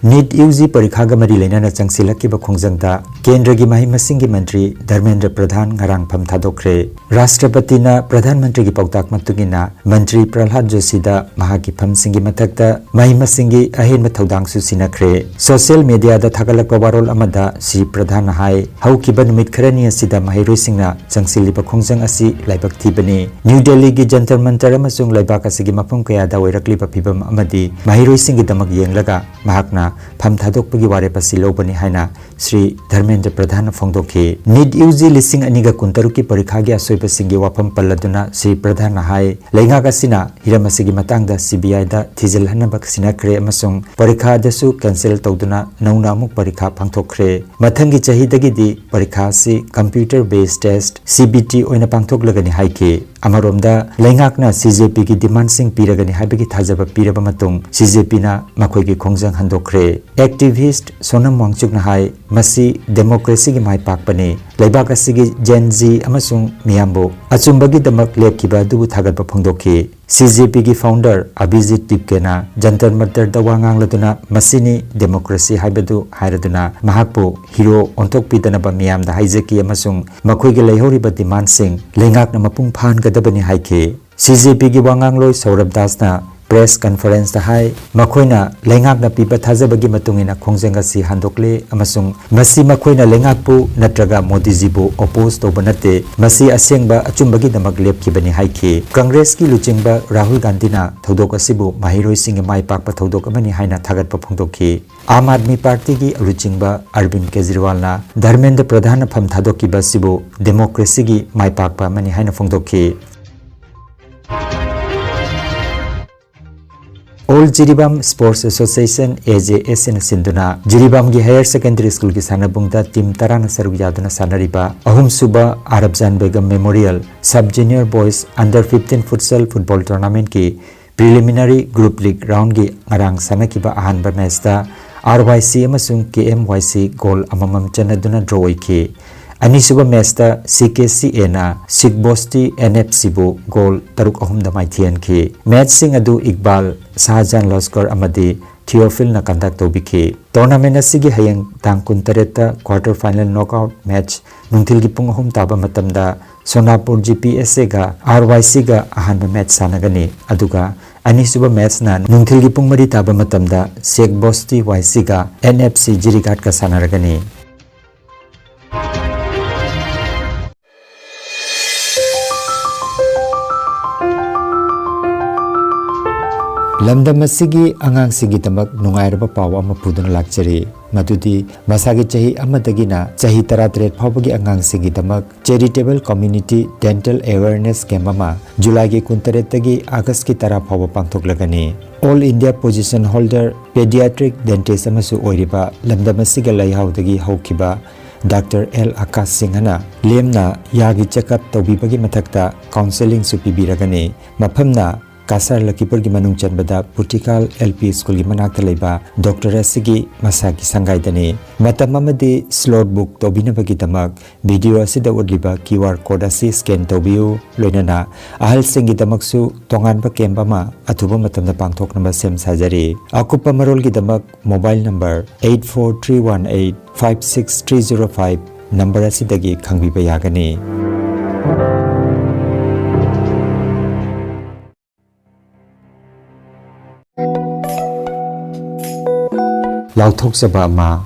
ꯅꯤꯠ ꯌꯨ ꯖꯤ ꯄꯔꯤꯈꯥꯒ ꯃꯔꯤ ꯂꯩꯅꯅ ꯆꯪꯁꯤꯜꯂꯛꯈꯤꯕ ꯈꯣꯡꯖꯪꯗ ꯀꯦꯟꯗ꯭ꯔꯒꯤ ꯃꯍꯩ ꯃꯁꯤꯡꯒꯤ ꯃꯟꯇ꯭ꯔꯤ ꯙꯔꯃꯦꯟꯗ꯭ꯔ ꯄ꯭ꯔꯙꯥꯟ ꯉꯔꯥꯡ ꯐꯝ ꯊꯥꯗꯣꯛꯈ꯭ꯔꯦ꯫ ꯔꯥꯁꯇ꯭ꯔꯄꯇꯤꯅ ꯄ꯭ꯔꯙꯥꯟ ꯃꯟꯇ꯭ꯔꯤꯒꯤ ꯄꯥꯎꯇꯥꯛ ꯃꯇꯨꯡ ꯏꯟꯅ ꯃꯟꯇ꯭ꯔꯤ ꯄ꯭ꯔꯍ꯭ꯂꯥꯗ ꯖꯣꯁꯤꯗ ꯃꯍꯥꯛꯀꯤ ꯐꯝꯁꯤꯡꯒꯤ ꯃꯊꯛꯇ ꯃꯍꯩ ꯃꯁꯤꯡꯒꯤ ꯑꯍꯦꯟꯕ ꯊꯧꯗꯥꯡꯁꯨ ꯁꯤꯟꯅꯈ꯭ꯔꯦ꯫ Social media ꯗ ꯊꯥꯒꯠꯂꯛꯄ ꯋꯥꯔꯣꯜ ꯑꯃꯗ ꯁ꯭ꯔꯤ ꯄ꯭ꯔꯙꯥꯟꯅ ꯍꯥꯏ, ꯍꯧꯈꯤꯕ ꯅꯨꯃꯤꯠ ꯈꯔꯅꯤ ꯑꯁꯤꯗ ꯃꯍꯩꯔꯣꯏꯁꯤꯡꯅ ꯆꯪꯁꯤꯜꯂꯤꯕ ꯈꯣꯡꯖꯪ ꯑꯁꯤ ꯂꯥꯏꯕꯛ ꯊꯤꯕꯅꯤ꯫ ꯅ꯭ꯌꯨ ꯗꯦꯜꯂꯤꯒꯤ ꯖꯟꯇꯔ ꯃꯟꯇꯔ ꯑꯃꯁꯨꯡ ꯂꯩꯕꯥꯛ ꯑꯁꯤꯒꯤ ꯃꯐꯝ ꯀꯌꯥꯗ ꯑꯣꯏꯔꯛꯂꯤꯕ ꯐꯤꯚꯝ ꯑꯃꯗꯤ ꯃꯍꯩꯔꯣꯏꯁꯤꯡꯒꯤꯗꯃꯛ ꯌꯦꯡꯂꯒ ꯃꯍꯥꯛꯅ ꯐꯝ ꯊꯥꯗꯣꯛꯄꯒꯤ ꯋꯥꯔꯦꯞ ꯑꯁꯤ ꯂꯧꯕꯅꯤ ꯍꯥꯏꯅ ꯁ꯭ꯔꯤ ꯙꯔꯃꯦꯟꯗ꯭ꯔ ꯄ꯭ꯔꯙꯥꯟꯅ ꯐꯣꯡꯗꯣꯛꯈꯤ꯫ ꯅꯤꯠ ꯌꯨ ꯖꯤ ꯂꯤꯁꯤꯡ ꯑꯅꯤꯒ ꯀꯨꯟꯇꯔꯨꯛꯀꯤ ꯄꯔꯤꯈꯥꯒꯤ ꯑꯁꯣꯏꯕꯁꯤꯡꯒꯤ ꯋꯥꯐꯝ ꯄꯜꯂꯗꯨꯅ ꯁ꯭ꯔꯤ ꯄ꯭ꯔꯙꯥꯟꯅ ꯍꯥꯏ, ꯂꯩꯉꯥꯛ ꯑꯁꯤꯅ ꯍꯤꯔꯝ ꯑꯁꯤꯒꯤ ꯃꯇꯥꯡꯗ ꯁꯤ ꯕꯤ ꯑꯥꯏꯗ ꯊꯤꯖꯤꯜꯍꯟꯅꯕ ꯁꯤꯟꯅꯈ꯭ꯔꯦ ꯑꯃꯁꯨꯡ ꯄꯔꯤꯈꯥ ꯑꯗꯨꯁꯨ cancel ꯇꯧꯗꯨꯅ ꯅꯧꯅ ꯑꯃꯨꯛ ꯄꯔꯤꯈꯥ ꯄꯥꯡꯊꯣꯛꯈ꯭ꯔꯦ꯫ ꯃꯊꯪꯒꯤ ꯆꯍꯤꯗꯒꯤꯗꯤ ꯄꯔꯤꯈꯥ ꯑꯁꯤ computer based test, C B T, ꯑꯣꯏꯅ ꯄꯥꯡꯊꯣꯛꯂꯒꯅꯤ ꯍꯥꯏꯈꯤ꯫ ꯑꯃꯔꯣꯝꯗ ꯂꯩꯉꯥꯛꯅ ꯁꯤ ꯖꯦ ꯄꯤꯒꯤ demandꯁꯤꯡ ꯄꯤꯔꯒꯅꯤ ꯍꯥꯏꯕꯒꯤ ꯊꯥꯖꯕ ꯄꯤꯔꯕ ꯃꯇꯨꯡ ꯁꯤ ꯖꯦ ꯄꯤꯅ ꯃꯈꯣꯏꯒꯤ ꯈꯣꯡꯖꯪ ꯍꯟꯗꯣꯛꯈ꯭ꯔꯦ꯫ Activist ꯁꯣꯅꯝ ꯋꯥꯡꯆꯨꯛꯅ ꯍꯥꯏ, ꯃꯁꯤ democracyꯒꯤ ꯃꯥꯏ ꯄꯥꯛꯄꯅꯤ꯫ ꯂꯩꯕꯥꯛ ꯑꯁꯤꯒꯤ Gen Z ꯑꯃꯁꯨꯡ ꯃꯤꯌꯥꯝꯕꯨ ꯑꯆꯨꯝꯕꯒꯤꯗꯃꯛ ꯂꯦꯞꯈꯤꯕ ꯑꯗꯨꯕꯨ ꯊꯥꯒꯠꯄ ꯐꯣꯡꯗꯣꯛꯈꯤ꯫ ꯁꯤ ꯖꯦ ꯄꯤꯒꯤ founder ꯑꯚꯤꯖꯤꯠ ꯇꯤꯞꯀꯦꯅ ꯖꯟꯇꯔ ꯃꯟꯇꯔꯗ ꯋꯥ ꯉꯥꯡꯂꯗꯨꯅ ꯃꯁꯤꯅꯤ democracy ꯍꯥꯏꯕꯗꯨ ꯍꯥꯏꯔꯗꯨꯅ ꯃꯍꯥꯛꯄꯨ hero ꯑꯣꯟꯊꯣꯛꯄꯤꯗꯅꯕ ꯃꯤꯌꯥꯝꯗ ꯍꯥꯏꯖꯈꯤ ꯑꯃꯁꯨꯡ ꯃꯈꯣꯏꯒꯤ ꯂꯩꯍꯧꯔꯤꯕ demandꯁꯤꯡ ꯂꯩꯉꯥꯛꯅ ꯃꯄꯨꯡ ꯐꯥꯍꯟꯒꯗꯕꯅꯤ ꯍꯥꯏꯈꯤ꯫ ꯁꯤ ꯖꯦ ꯄꯤꯒꯤ ꯋꯥ ꯉꯥꯡꯂꯣꯏ ꯁꯧꯔꯕ ꯗꯥꯁꯅ press conferenceꯇ ꯍꯥꯏ, ꯃꯈꯣꯏꯅ ꯂꯩꯉꯥꯛꯅ ꯄꯤꯕ ꯊꯥꯖꯕꯒꯤ ꯃꯇꯨꯡ ꯏꯟꯅ ꯈꯣꯡꯖꯪ ꯑꯁꯤ ꯍꯟꯗꯣꯛꯂꯦ ꯑꯃꯁꯨꯡ ꯃꯁꯤ ꯃꯈꯣꯏꯅ ꯂꯩꯉꯥꯛꯄꯨ ꯅꯠꯇ꯭ꯔꯒ ꯃꯣꯗꯤꯖꯤꯕꯨ oppose ꯇꯧꯕ ꯅꯠꯇꯦ, ꯃꯁꯤ ꯑꯁꯦꯡꯕ ꯑꯆꯨꯝꯕꯒꯤꯗꯃꯛ ꯂꯦꯞꯈꯤꯕꯅꯤ ꯍꯥꯏꯈꯤ꯫ ꯀꯪꯒ꯭ꯔꯦꯁꯀꯤ ꯂꯨꯆꯤꯡꯕ ꯔꯥꯍꯨꯜ ꯒꯥꯟꯙꯤꯅ ꯊꯧꯗꯣꯛ ꯑꯁꯤꯕꯨ ꯃꯍꯩꯔꯣꯏꯁꯤꯡꯒꯤ ꯃꯥꯏ ꯄꯥꯛꯄ ꯊꯧꯗꯣꯛ ꯑꯃꯅꯤ ꯍꯥꯏꯅ ꯊꯥꯒꯠꯄ ꯐꯣꯡꯗꯣꯛꯈꯤ꯫ ꯑꯥꯝ ꯑꯥꯗꯃꯤ ꯄꯥꯔꯇꯤꯒꯤ ꯂꯨꯆꯤꯡꯕ ꯑꯔꯕꯤꯟꯗ ꯀꯦꯖꯔꯤꯋꯥꯜꯅ ꯙꯔꯃꯦꯟꯗ꯭ꯔ ꯄ꯭ꯔꯙꯥꯟꯅ ꯐꯝ ꯊꯥꯗꯣꯛꯈꯤꯕ ꯑꯁꯤꯕꯨ democracyꯒꯤ ꯃꯥꯏ ꯄꯥꯛꯄ ꯑꯃꯅꯤ ꯍꯥꯏꯅ ꯐꯣꯡꯗꯣꯛꯈꯤ꯫ All Jiribam Sports Association, A J S, ꯅ ꯁꯤꯟꯗꯨꯅ ꯖꯤꯔꯤꯕꯥꯝꯒꯤ higher secondary schoolꯒꯤ ꯁꯥꯟꯅꯕꯨꯡꯗ team ꯇꯔꯥꯅ ꯁꯔꯨꯛ ꯌꯥꯗꯨꯅ ꯁꯥꯟꯅꯔꯤꯕ ꯑꯍꯨꯝꯁꯨꯕ ꯑꯥꯔꯕꯖꯥꯟ Begum Memorial Sub Junior Boys Under fifteen Futsal Football Tournamentꯀꯤ preliminary group league roundꯒꯤ ꯉꯔꯥꯡ ꯁꯥꯟꯅꯈꯤꯕ ꯑꯍꯥꯟꯕ matchꯇ R Y C ꯑꯃꯁꯨꯡ K M Y C goal ꯑꯃꯃꯝ ꯆꯟꯅꯗꯨꯅ draw ꯑꯣꯏꯈꯤ꯫ ꯑꯅꯤꯁꯨꯕ matchꯇ C K C Aꯅ ꯁꯤꯛꯕꯣꯁꯇꯤ N F Cꯕꯨ goal ꯇꯔꯨꯛ ꯑꯍꯨꯝꯗ ꯃꯥꯏꯊꯤꯍꯟꯈꯤ꯫ Matchꯁꯤꯡ ꯑꯗꯨ ꯏꯛꯕꯥꯜ, ꯁꯥꯍꯖꯥꯟ ꯂꯁꯀꯔ ꯑꯃꯗꯤ ꯊꯤꯑꯣꯐꯤꯜꯅ conduct ꯇꯧꯕꯤꯈꯤ꯫ Tournament ꯑꯁꯤꯒꯤ ꯍꯌꯦꯡ ꯇꯥꯡ ꯀꯨꯟꯇꯔꯦꯠꯇ quarter final knockout match ꯅꯨꯡꯊꯤꯜꯒꯤ ꯄꯨꯡ ꯑꯍꯨꯝ ꯇꯥꯕ ꯃꯇꯝꯗ ꯁꯣꯅꯥꯄꯨꯔ G P S Aꯒ R Y Cꯒ ꯑꯍꯥꯟꯕ match ꯁꯥꯟꯅꯒꯅꯤ꯫ ꯑꯗꯨꯒ ꯑꯅꯤꯁꯨꯕ matchꯅ ꯅꯨꯡꯊꯤꯜꯒꯤ ꯄꯨꯡ ꯃꯔꯤ ꯇꯥꯕ ꯃꯇꯝꯗ ꯁꯦꯛ ꯕꯣꯁꯇꯤ Y Cꯒ N F C ꯖꯤꯔꯤꯒꯥꯠꯀ ꯁꯥꯟꯅꯔꯒꯅꯤ꯫ ꯂꯝꯗꯝ ꯑꯁꯤꯒꯤ ꯑꯉꯥꯡꯁꯤꯡꯒꯤꯗꯃꯛ ꯅꯨꯡꯉꯥꯏꯔꯕ ꯄꯥꯎ ꯑꯃ ꯄꯨꯗꯨꯅ ꯂꯥꯛꯆꯔꯤ꯫ ꯃꯗꯨꯗꯤ ꯃꯁꯥꯒꯤ ꯆꯍꯤ ꯑꯃꯗꯒꯤꯅ ꯆꯍꯤ ꯇꯔꯥꯇꯔꯦꯠ ꯐꯥꯎꯕꯒꯤ ꯑꯉꯥꯡꯁꯤꯡꯒꯤꯗꯃꯛ Charitable Community Dental Awareness Camp ꯑꯃ ꯖꯨꯂꯥꯏꯒꯤ ꯀꯨꯟꯇꯔꯦꯠꯇꯒꯤ ꯑꯥꯒꯁꯀꯤ ꯇꯔꯥ ꯐꯥꯎꯕ ꯄꯥꯡꯊꯣꯛꯂꯒꯅꯤ꯫ All India position holder pediatric dentist ꯑꯃꯁꯨ ꯑꯣꯏꯔꯤꯕ ꯂꯝꯗꯝ ꯑꯁꯤꯒ ꯂꯩꯍꯥꯎꯗꯒꯤ ꯍꯧꯈꯤꯕ ꯗꯥꯛꯇꯔ ꯑꯦꯜ ꯑꯀꯥꯁ ꯁꯤꯡꯍꯅ ꯂꯦꯝꯅ ꯌꯥꯒꯤ check up ꯇꯧꯕꯤꯕꯒꯤ ꯃꯊꯛꯇ counselling ꯁꯨ ꯄꯤꯕꯤꯔꯒꯅꯤ꯫ ꯃꯐꯝꯅ ꯀꯥꯁꯥꯔ ꯂꯈꯤꯄꯨꯔꯒꯤ ꯃꯅꯨꯡ ꯆꯟꯕꯗ ꯄꯨꯇꯤꯀꯥꯜ L P school ꯒꯤ ꯃꯅꯥꯛꯇ ꯂꯩꯕ ꯗꯣꯛꯇꯔ ꯑꯁꯤꯒꯤ ꯃꯁꯥꯒꯤ ꯁꯪꯒꯥꯏꯗꯅꯤ꯫ ꯃꯇꯝ ꯑꯃꯗꯤ slot book ꯇꯧꯕꯤꯅꯕꯒꯤꯗꯃꯛ video ꯑꯁꯤꯗ ꯎꯠꯂꯤꯕ Q R code ꯑꯁꯤ scan ꯇꯧꯕꯤꯌꯨ꯫ ꯂꯣꯏꯅꯅ ꯑꯍꯜꯁꯤꯡꯒꯤꯗꯃꯛꯁꯨ ꯇꯣꯉꯥꯟꯕ camp ꯑꯃ ꯑꯊꯨꯕ ꯃꯇꯝꯗ ꯄꯥꯡꯊꯣꯛꯅꯕ ꯁꯦꯝ ꯁꯥꯖꯔꯤ꯫ ꯑꯀꯨꯞꯄ ꯃꯔꯣꯜꯒꯤꯗꯃꯛ mobile number eight four three one eight five six three zero five number ꯑꯁꯤꯗꯒꯤ ꯈꯪꯕꯤꯕ ꯌꯥꯒꯅꯤ꯫ ꯂꯥꯎꯊꯣꯛꯆꯕ ꯑꯃ,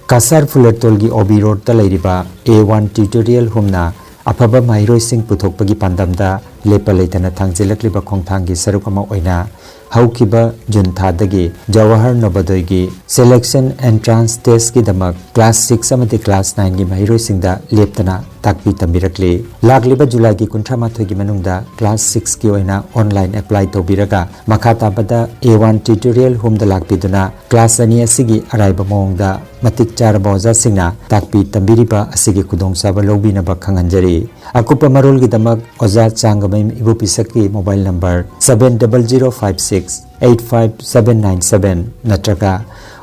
ꯀꯁꯥꯔ ꯐꯨꯂꯔꯇꯣꯜꯒꯤ O B road ꯇ ꯂꯩꯔꯤꯕ A one Tutorial Home ꯅ ꯑꯐꯕ ꯃꯍꯩꯔꯣꯏꯁꯤꯡ ꯄꯨꯊꯣꯛꯄꯒꯤ ꯄꯥꯟꯗꯝꯗ ꯂꯦꯞꯄ ꯂꯩꯇꯅ ꯊꯥꯡꯖꯤꯜꯂꯛꯂꯤꯕ ꯈꯣꯡꯊꯥꯡꯒꯤ ꯁꯔꯨꯛ ꯑꯃ ꯑꯣꯏꯅ ꯍꯧꯈꯤꯕ ꯖꯨꯟ ꯊꯥꯗꯒꯤ ꯖꯋꯥꯍꯔ ꯅꯕꯣꯗꯌꯒꯤ selection entrance test ꯀꯤꯗꯃꯛ class six ꯑꯃꯗꯤ class nine ꯒꯤ ꯃꯍꯩꯔꯣꯏꯁꯤꯡꯗ ꯂꯦꯞꯇꯅ ꯇꯥꯛꯄꯤ ꯇꯝꯕꯤꯔꯛꯂꯤ꯫ ꯂꯥꯛꯂꯤꯕ ꯖꯨꯂꯥꯏꯒꯤ ꯀꯨꯟꯊ꯭ꯔꯥ ꯃꯥꯊꯣꯏꯒꯤ ꯃꯅꯨꯡꯗ class six ꯀꯤ ꯑꯣꯏꯅ online apply ꯇꯧꯕꯤꯔꯒ ꯃꯈꯥ ꯇꯥꯕꯗ A one Tutorial Home the ꯂꯥꯛꯄꯤꯗꯨꯅ class ꯑꯅꯤ ꯑꯁꯤꯒꯤ ꯑꯔꯥꯏꯕ ꯃꯑꯣꯡꯗ ꯃꯇꯤꯛ ꯆꯥꯔꯕ ꯑꯣꯖꯥꯁꯤꯡꯅ ꯇꯥꯛꯄꯤ ꯇꯝꯕꯤꯔꯤꯕ ꯑꯁꯤꯒꯤ ꯈꯨꯗꯣꯡꯆꯥꯕ ꯂꯧꯕꯤꯅꯕ ꯈꯪꯍꯟꯖꯔꯤ꯫ ꯑꯀꯨꯞꯄ ꯃꯔꯣꯜꯒꯤꯗꯃꯛ ꯑꯣꯖꯥ ꯆꯥꯡꯒꯃꯌꯨꯝ ꯏꯕꯣꯄꯤꯁꯛꯀꯤ mobile number seven double zero five six eight five seven nine seven ꯅꯠꯇ꯭ꯔꯒ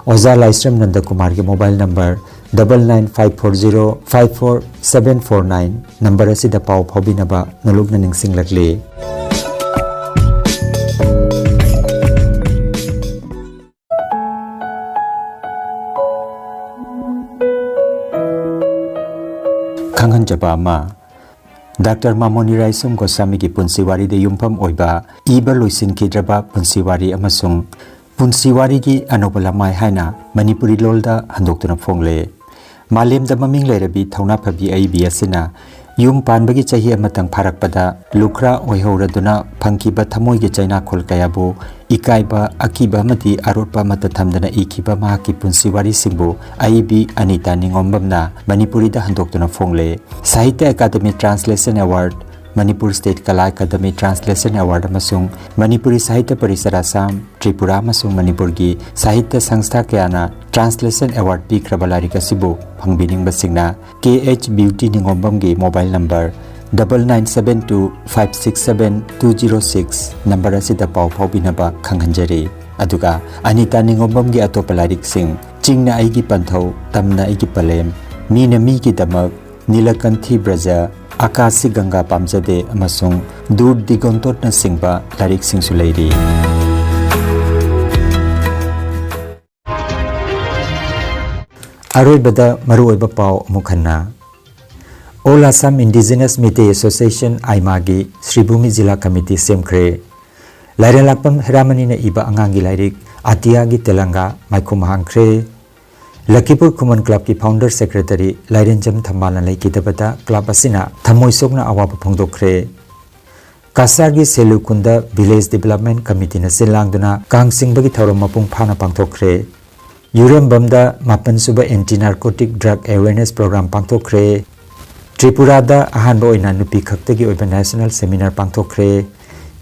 ꯑꯣꯖꯥ ꯂꯥꯏꯁ꯭ꯔꯝ ꯅꯟꯗꯀꯨꯃꯥꯔꯒꯤ mobile number double nine five four zero five four seven four nine number ꯑꯁꯤꯗ ꯄꯥꯎ ꯐꯥꯎꯕꯤꯅꯕ ꯅꯣꯂꯨꯛꯅ ꯅꯤꯡꯁꯤꯡꯂꯛꯂꯤ꯫ ꯈꯪꯍꯟꯖꯕ ꯑꯃ, ꯗꯥꯛꯇꯔ ꯃꯥꯃꯣꯅꯤ ꯔꯥꯏꯁꯣꯝ ꯒꯣꯁꯥꯃꯤꯒꯤ ꯄꯨꯟꯁꯤ ꯋꯥꯔꯤꯗ ꯌꯨꯝꯐꯝ ꯑꯣꯏꯕ ꯏꯕ ꯂꯣꯏꯁꯤꯟꯈꯤꯗ꯭ꯔꯕ ꯄꯨꯟꯁꯤ ꯋꯥꯔꯤ ꯑꯃꯁꯨꯡ ꯄꯨꯟꯁꯤ ꯋꯥꯔꯤꯒꯤ ꯑꯅꯧꯕ ꯂꯃꯥꯏ ꯍꯥꯏꯅ ꯃꯅꯤꯄꯨꯔꯤ ꯂꯣꯜꯗ ꯍꯟꯗꯣꯛꯇꯨꯅ ꯐꯣꯡꯂꯦ꯫ ꯃꯥꯂꯦꯝꯗ ꯃꯃꯤꯡ ꯂꯩꯔꯕꯤ ꯊꯧꯅꯥ ꯐꯕꯤ ꯑꯏꯕꯤ ꯑꯁꯤꯅ ꯌꯨꯝ ꯄꯥꯟꯕꯒꯤ ꯆꯍꯤ ꯑꯃꯇꯪ ꯐꯥꯔꯛꯄꯗ ꯂꯨꯈ꯭ꯔꯥ ꯑꯣꯏꯍꯧꯔꯗꯨꯅ ꯐꯪꯈꯤꯕ ꯊꯃꯣꯏꯒꯤ ꯆꯩꯅꯥꯈꯣꯜ ꯀꯌꯥꯕꯨ ꯏꯀꯥꯏꯕ, ꯑꯀꯤꯕ ꯑꯃꯗꯤ ꯑꯔꯣꯠꯄ ꯑꯃꯠꯇ ꯊꯝꯗꯅ ꯏꯈꯤꯕ ꯃꯍꯥꯛꯀꯤ ꯄꯨꯟꯁꯤ ꯋꯥꯔꯤꯁꯤꯡꯕꯨ ꯑꯏꯕꯤ ꯑꯅꯤꯇꯥ ꯅꯤꯉꯣꯝꯕꯝꯅ ꯃꯅꯤꯄꯨꯔꯤꯗ ꯍꯟꯗꯣꯛꯇꯨꯅ ꯐꯣꯡꯂꯦ꯫ Sahitya academy Translation Award, Manipur State Kala academy Translation Award ꯑꯃꯁꯨꯡ ꯃꯅꯤꯄꯨꯔꯤ ꯁꯥꯍꯤꯇ꯭ꯌ ꯄꯔꯤꯁꯗ ꯑꯁꯥꯝ, ꯇ꯭ꯔꯤꯄꯨꯔꯥ ꯑꯃꯁꯨꯡ ꯃꯅꯤꯄꯨꯔꯒꯤ ꯁꯥꯍꯤꯇ꯭ꯌ ꯁꯪꯁꯊꯥ ꯀꯌꯥꯅ Translation Award ꯄꯤꯈ꯭ꯔꯕ ꯂꯥꯏꯔꯤꯛ ꯑꯁꯤꯕꯨ ꯐꯪꯕꯤꯅꯤꯡꯕꯁꯤꯡꯅ ꯀꯦ ꯑꯩꯆ ꯕ꯭ꯌꯨꯇꯤ ꯅꯤꯉꯣꯝꯕꯝꯒꯤ mobile number double nine seven two five six seven two zero six number ꯑꯁꯤꯗ ꯄꯥꯎ ꯐꯥꯎꯕꯤꯅꯕ ꯈꯪꯍꯟꯖꯔꯤ꯫ ꯑꯗꯨꯒ ꯑꯅꯤꯇꯥ ꯅꯤꯉꯣꯝꯕꯝꯒꯤ ꯑꯇꯣꯞꯄ ꯂꯥꯏꯔꯤꯛꯁꯤꯡ ꯆꯤꯡꯅ ꯑꯩꯒꯤ ꯄꯟꯊꯧ, ꯇꯝꯅ ꯑꯩꯒꯤ ꯄꯂꯦꯝ, ꯃꯤꯅ ꯃꯤꯒꯤꯗꯃꯛ, ꯅꯤꯂꯀꯟꯊꯤ ꯕ꯭ꯔꯖ, ꯑꯀꯥꯁꯤ ꯒꯪꯒꯥ ꯄꯥꯝꯖꯗꯦ ꯑꯃꯁꯨꯡ ꯗꯨꯔ ꯗꯤꯒꯣꯟꯇꯣꯠꯅꯆꯤꯡꯕ ꯂꯥꯏꯔꯤꯛꯁꯤꯡꯁꯨ ꯂꯩꯔꯤ꯫ ꯑꯔꯣꯏꯕꯗ ꯃꯔꯨꯑꯣꯏꯕ ꯄꯥꯎ ꯑꯃꯨꯛ ꯍꯟꯅ꯫ All Assam Indigenous Meitei Association, ꯑꯥꯏꯃꯥꯒꯤ ꯁ꯭ꯔꯤꯚꯨꯃꯤ ꯖꯤꯂꯥ ꯀꯃꯤꯇꯤ ꯁꯦꯝꯈ꯭ꯔꯦ꯫ ꯂꯥꯏꯔꯦꯟꯂꯥꯛꯄꯝ ꯍꯦꯔꯥꯃꯅꯤꯅ ꯏꯕ ꯑꯉꯥꯡꯒꯤ ꯂꯥꯏꯔꯤꯛ ꯑꯇꯤꯌꯥꯒꯤ ꯇꯦꯂꯪꯒꯥ ꯃꯥꯏꯈꯨꯝ ꯍꯥꯡꯈ꯭ꯔꯦ꯫ ꯂꯈꯤꯄꯨꯔ ꯈꯨꯃꯟ ꯀ꯭ꯂꯕꯀꯤ founder secretary ꯂꯥꯏꯔꯦꯟꯖꯝ ꯊꯝꯕꯥꯜꯅ ꯂꯩꯈꯤꯗꯕꯗ ꯀ꯭ꯂꯕ ꯑꯁꯤꯅ ꯊꯃꯣꯏ ꯁꯣꯛꯅ ꯑꯋꯥꯕ ꯐꯣꯡꯗꯣꯛꯈ꯭ꯔꯦ꯫ ꯀꯁꯥꯔꯒꯤ ꯁꯦꯂꯨꯀꯨꯟꯗ Village Development Committeeꯅ ꯁꯤꯜ ꯂꯥꯡꯗꯨꯅ ꯀꯥꯡ ꯆꯤꯡꯕꯒꯤ ꯊꯧꯔꯝ ꯃꯄꯨꯡ ꯐꯥꯅ ꯄꯥꯡꯊꯣꯛꯈ꯭ꯔꯦ꯫ ꯌꯨꯔꯦꯝꯕꯝꯗ ꯃꯥꯄꯟ ꯁꯨꯕ Anti Narcotic Drug Awareness Program ꯄꯥꯡꯊꯣꯛꯈ꯭ꯔꯦ꯫ ꯇ꯭ꯔꯤꯄꯨꯔꯥꯗ ꯑꯍꯥꯟꯕ ꯑꯣꯏꯅ ꯅꯨꯄꯤ ꯈꯛꯇꯒꯤ ꯑꯣꯏꯕ national seminar ꯄꯥꯡꯊꯣꯛꯈ꯭ꯔꯦ꯫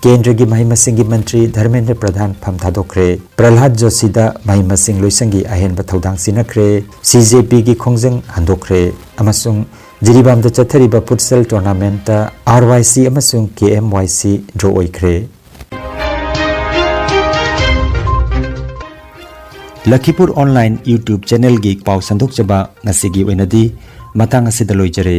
ꯀꯦꯟꯗ꯭ꯔꯒꯤ ꯃꯍꯩ ꯃꯁꯤꯡꯒꯤ ꯃꯟꯇ꯭ꯔꯤ ꯙꯔꯃꯦꯟꯗ꯭ꯔ ꯄ꯭ꯔꯙꯥꯟ ꯐꯝ ꯊꯥꯗꯣꯛꯈ꯭ꯔꯦ꯫ ꯄ꯭ꯔꯍꯂꯥꯗ ꯖꯣꯁꯤꯗ ꯃꯍꯩ ꯃꯁꯤꯡ ꯂꯣꯏꯁꯪꯒꯤ ꯑꯍꯦꯟꯕ ꯊꯧꯗꯥꯡ ꯁꯤꯟꯅꯈ꯭ꯔꯦ꯫ ꯁꯤ ꯖꯦ ꯄꯤꯒꯤ ꯈꯣꯡꯖꯪ ꯍꯟꯗꯣꯛꯈ꯭ꯔꯦ꯫ ꯑꯃꯁꯨꯡ ꯖꯤꯔꯤꯕꯥꯝꯗ ꯆꯠꯊꯔꯤꯕ futsal tournamentꯇ ꯑꯥꯔ ꯋꯥꯏ ꯁꯤ ꯑꯃꯁꯨꯡ ꯀꯦ ꯑꯦꯝ ꯋꯥꯏ ꯁꯤ draw ꯑꯣꯏꯈ꯭ꯔꯦ꯫ ꯂꯈꯤꯄꯨꯔ Online YouTube channelꯒꯤ ꯄꯥꯎ ꯁꯟꯗꯣꯛꯆꯕ ꯉꯁꯤꯒꯤ ꯑꯣꯏꯅꯗꯤ ꯃꯇꯥꯡ ꯑꯁꯤꯗ ꯂꯣꯏꯖꯔꯦ꯫